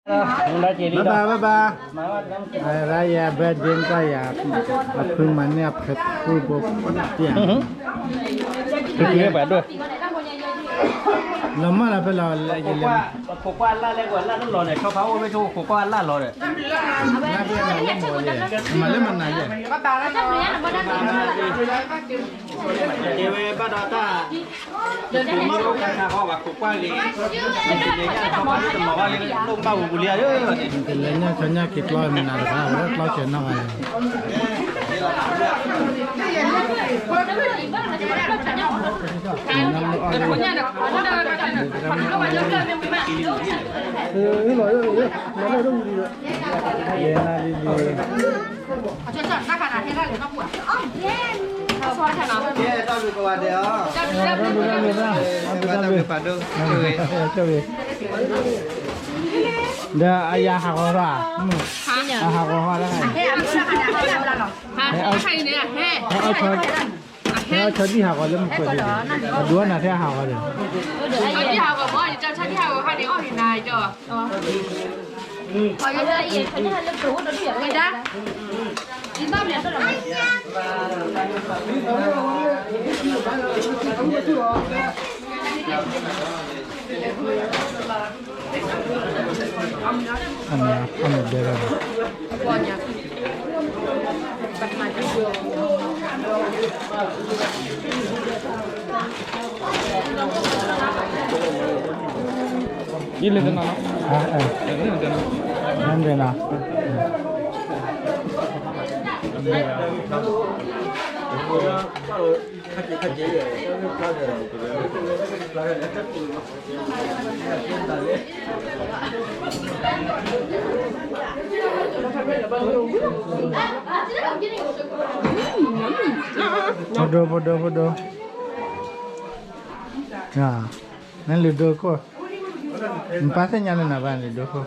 ဘၣ်ဘၣ်ဘၣ်ဘၣ်, ရၤယၤ birthday ကွၢ်ယၤ, အဖုမၤန့ၢ်အဖုဘိ, ဖုပှဲၤဒိၣ်, လီၤမၢ်လီၤဖဲလီၤ, ခိးကွၢ်လၢ်လဲၣ်, ကွၢ်လၢ်လီၤန့ၣ်, ဆီဖါအိၣ်ဝဲဆိ ခိးကွၢ်လၢ်လီၤဒီး, မၤလၢမနၤယဲ, တဲဝဲဘၣ်ဒီးတၢ် တလဲၤညၣ်ဆီညၣ်က့ၤကျီမနၤတဂၤ, ဝဲကျီစဲးနီၢ်ဂၤ, လီၤလီၤလီၤလီၤလီၤ, ဒီးအယၤဟးဂီၤထီၣ်, အဟးဂီၤထီၣ်, ဟဲအီၣ်ဆီဒံၣ်ဟးဂီၤလၢမုၢ်ကျိၤ, အဒိနၤထဲအဟးဂီၤဒီး, အမ့ၢ်ဘဲလီၤ, ယလဲၤတနီၤနီၤ, နဘဲနီၤ, ဖိဒိၣ် ဖိဒိၣ် ဖိဒိၣ်, နလုၢ်ဒိၣ်ခိၣ်, နပၢ်သ့ၣ်ညါလၢနၤဘၣ် နလုၢ်ဒိၣ်ခိၣ်.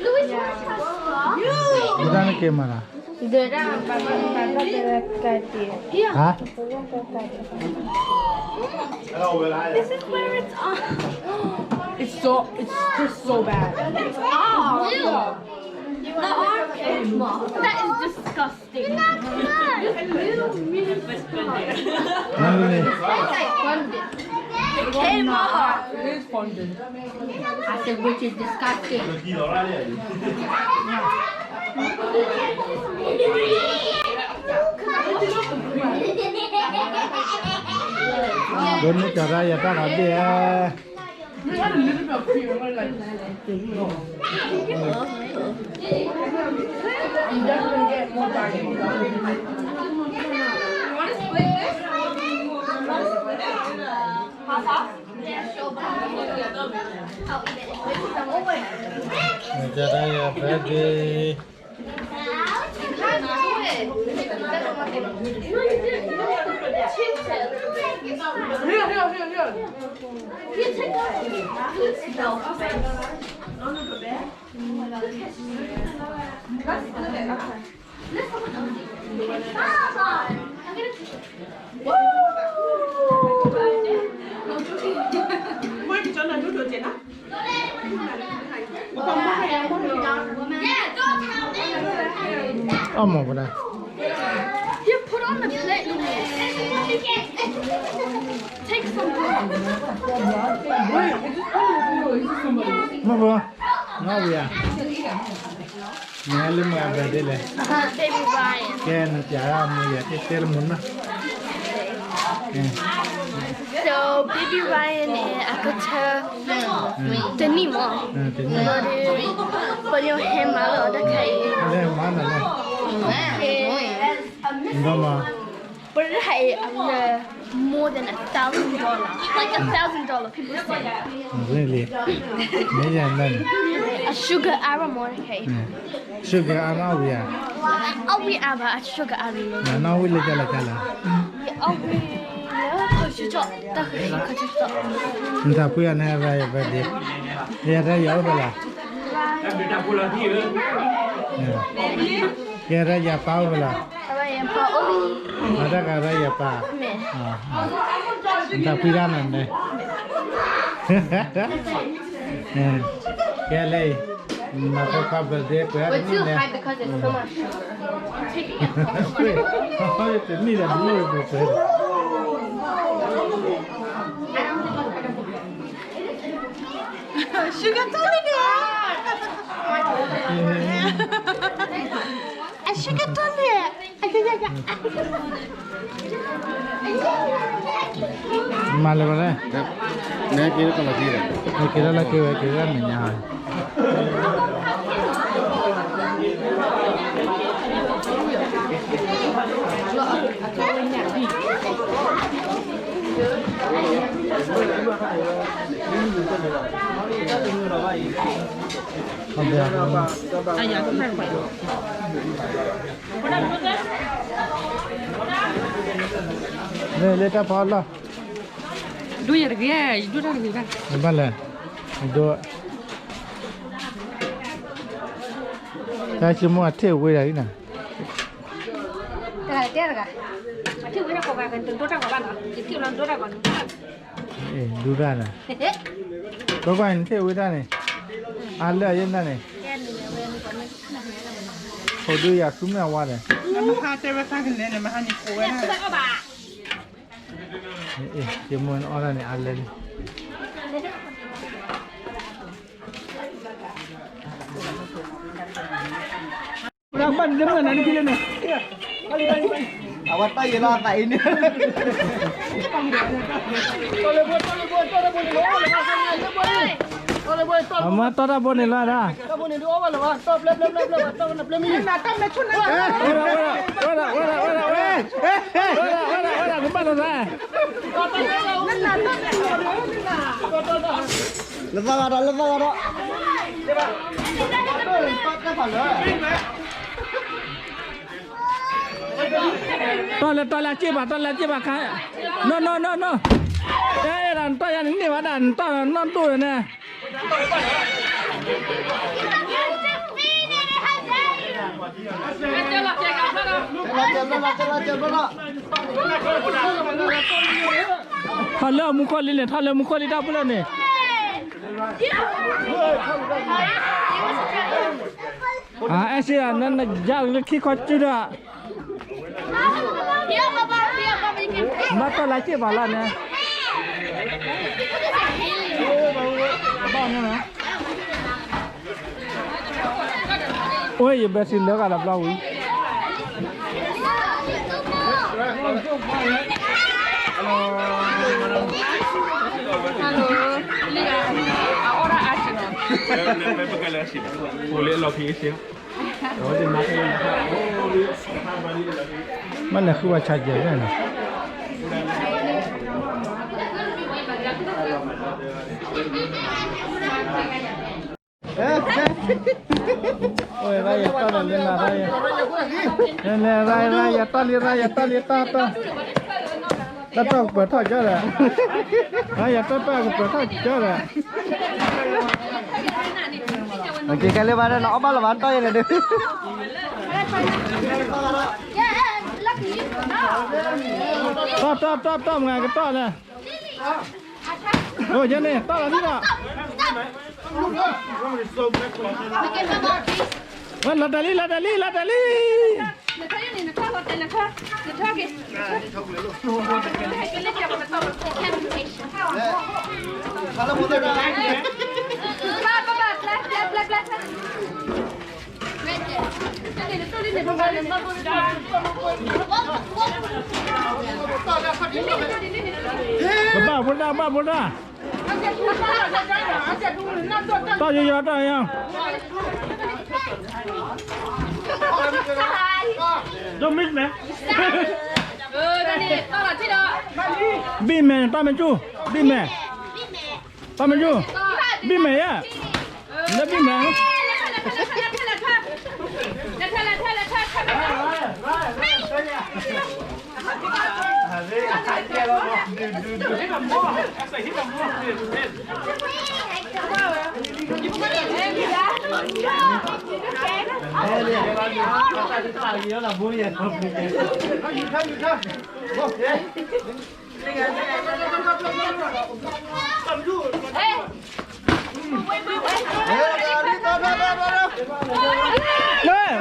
Louis, you want to try some? မတၤနက့ၤမၤလီၤ, ဒီးတၢ်ပၢ်ပၢ်တၢ်တၢ်တၢ်တၢ်တၢ်, ဟါ, This is where it's on. It's so, it's just so bad. It's off. Ew. That is disgusting. It's little mini sponge. That's like fondant. It came off. It is fondant. I said, which is disgusting. ဒိးန့ၢ်ကီၤရၢ်ယတၢ်ဂီၤဒ့ၣ်ဧါ, ကီၤရၢ်ယ birthday. Almost there. You put on the plate. Take some. Wait, is this, oh, is this somebody? မ့ၢ်ဘၣ်, နီၢ်ဝံၤဧါ, နလၢမၤဘၣ်ဒ်လဲၣ်, Baby Ryan. ကဲ နပျးဒၣ်မူၤယၤ တဲတဲလၢမူၤနီၤ. So Baby Ryan န့ၣ် အကတၢၢ် တနံၣ်မး, တနံၣ်, ပညီဟဲမၤလီၤတၢ်ခဲအံၤ, ဟဲမၤနၤလဲၣ်, ဒီးမၤ ပရၢဟဲအံၤ more than a thousand dollar, like a thousand dollar, people say. Really? မ့ၢ်ယၤလၢန့ၣ် အ sugar အါရၣ်မးတခါအံၤ, sugar အါနီၢ်ဝံၤဧါ, အီၣ်ဝံၤအါဘၣ် အ sugar အါရၣ်လီၤ, နီၢ်ဝံၤလၢကလဲၤကလဲၤ, ယအီၣ်ဝံၤလၢခီၣ်ဆူၣ်ကၠီၣ်, တၢ်ဃဲၤခီၣ်ဆူၣ်ကၠီၣ်, နတၢ်ဖုအံၤန့ၣ် ရၤယၤ birthday, ယဲဒၣ်ယၤအိၣ်ဖဲလဲၣ်, ယဲဒၣ်ယၤပၢ်အိၣ်ဖဲလဲၣ်. မၤတၢ်ဂၤရၢ်ယပၢ်, တၢ်ဖှံတၢ်နၤန့ၣ်, ကဲလၢ, မၤဖိခွါ birthday ပှဲၤတနံၣ်လဲၣ်, တနံၣ်လဲၣ် တလိၣ်ပှဲၤပှဲၤ Sugar တၢ်လံန့ၣ်, အ sugar တၢ်လံ, မၤလၢၤဘၣ်လဲၣ်, နက့ၤလၢကလီၤက့ၤဒီး နက့ၤလၢလီၤက့ၤဝဲက့ၤလၢမဲာ်ညါ, လၢတၢ်ဖီလီၢ်, ဒိၣ်ယၤတဂ့ၤ, ယဒိၣ်တၢ်တဂ့ၤဘၣ်, ဘၣ်လဲၣ်, ဒိၣ်, တၢ်ဆိကမိၣ်အထံၣ်ဝ့ၢ်ဒၣ်လံနီၤ, တဂၤတဲတဂၤ, အထံၣ်ဝ့ၢ်တၢ်ကိးဂၤ, ဒိၣ်တၢ်ကိးဘၣ်နီၤ, ယထံၣ်လီၤဒိၣ်တၢ်ကိးနီၤ, ဒိၣ်တၢ်နီၤ, ကွၢ်ကွၢ် နထံၣ်ဝ့ၢ်တၢ်န့ၣ်, အါလၢအယဲၢ်နၢ်န့ၣ်, ဖိဒိၣ်ယၤဃုမ့ၢ်အဝါဒီး, နမဟါတဲဝဲတၢ်ကလဲၣ်, နမဟါန့ၣ်ကိးဝဲဒၣ်, ယမိၢ်နအီၣ်တၢ်န့ၣ်အါလၢလံ အဝဲတၢ်ယဲလီၤအသးအံၤန့ၣ်, အမၤတီၢ်တၢ်ဘိန့ၣ်လီၤဒၣ်, ဝဲဒၣ်ဝဲဒၣ်ဝဲဒၣ်ဝဲဒၣ်, ကဘၣ်လီၤသး, လၢသီဂၤဒီး လၢသီဂၤဒီး, တီၢ်လၢတီၢ်လၢအစ့ၣ်ဘၣ် တီၢ်လၢအစ့ၣ်ဘၣ်ခါ, နီၢ်နီၢ်နီၢ်နီၢ်, အဲၣ်ဒၣ်နတီၢ်ယၤန့ၣ်န့ၢ်ဘၣ်ဒၣ် နတီၢ်နီၢ်ဒိၣ်န့ၣ်, ထီၣ်လၢမူခိၣ်လံန့ၣ် ထီၣ်လၢမူခိၣ်လံတၢ်ပူၤလၢန့ၣ်, အဲၣ်စ့ၣ်ဒၣ် နယါလၢခံခီစုဒီး, ဘၣ်တီၢ်လၢစ့ၣ်ဘၣ်လၢန့ၣ်, အိၣ်ယဘဲစံးလၢဂၤဒီးဘျီဝံၤ Hello, hello, လံဂၤ, အအီၣ်ဒၣ်အါစ့ၣ်နီၤ, ဖိလၢအလီၤဖံးအ့ၣ်စ့ၣ်, မ့ၢ်လဲၤဃုဝဲဆါယဲၢ်န့ၣ် ရၢ်ရၢ်ရၢ် ယတီၢ်လံ ရၢ် ယတီၢ်လံ တီၢ်တီၢ်, တၢ်တီၢ်ကပၢၤထီၣ်ကၢဒီး, ရၢ် ယတီၢ်တီၢ်ကပၢၤထီၣ်ကၢဒီး, ကဲလၢဘၣ်ဒီး နအီၣ်ဘၣ်လီၤဘၣ် တီၢ်ယဲၢ်န့ၣ်ဒုး, တီၢ်တီၢ်တီၢ်တီၢ် မ့ၢ်ကတီၢ်လဲၣ် အိၣ်ယဲန့ၣ် တီၢ်လီၤဒံးဒီး, လီၤတၢ်လံ လီၤတၢ်လံ လီၤတၢ်လံ, ကဘၣ်ဖိတၢ် ဘၣ်ဖိတၢ်, တီၢ်ယီၤယီၤ တီၢ်ယီၤ, don't miss me, ဘံၣ်မဲာ် တီၢ်မ့ၢ်ကၠူၣ်, ဘံၣ်မဲာ်, တီၢ်မ့ၢ်ကၠူၣ်, ဘံၣ်မဲာ်ယဲ, လၢဘံၣ်မဲာ် Hit the mall. That's a hit the mall.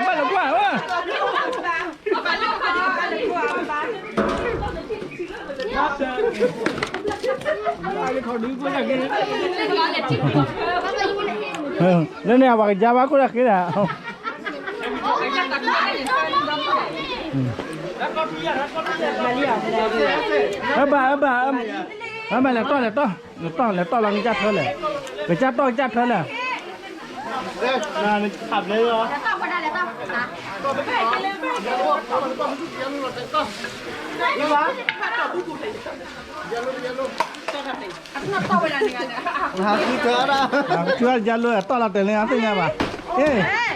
ဘၣ်လၢကွၢ်ဝဲ, လၢန့ၣ်အဝဲကစၢ်ဘၣ်ခိၣ်တၢ်ဃ့ဒၣ်, အဘၣ်အဘၣ်, အဘၣ်လဲၤတီၢ်လဲၤတီၢ်, လဲၤတီၢ်လဲၤတီၢ်လီၤ ကစၢ်ထၢလဲၣ်, ကစၢ်တီၢ်ကစၢ်ထၢလဲၣ်. ကစၢ်ယါလိတီၢ်လီၤတဲာ်လၢအသ့ၣ်ညါဘၣ်, အ့ၣ်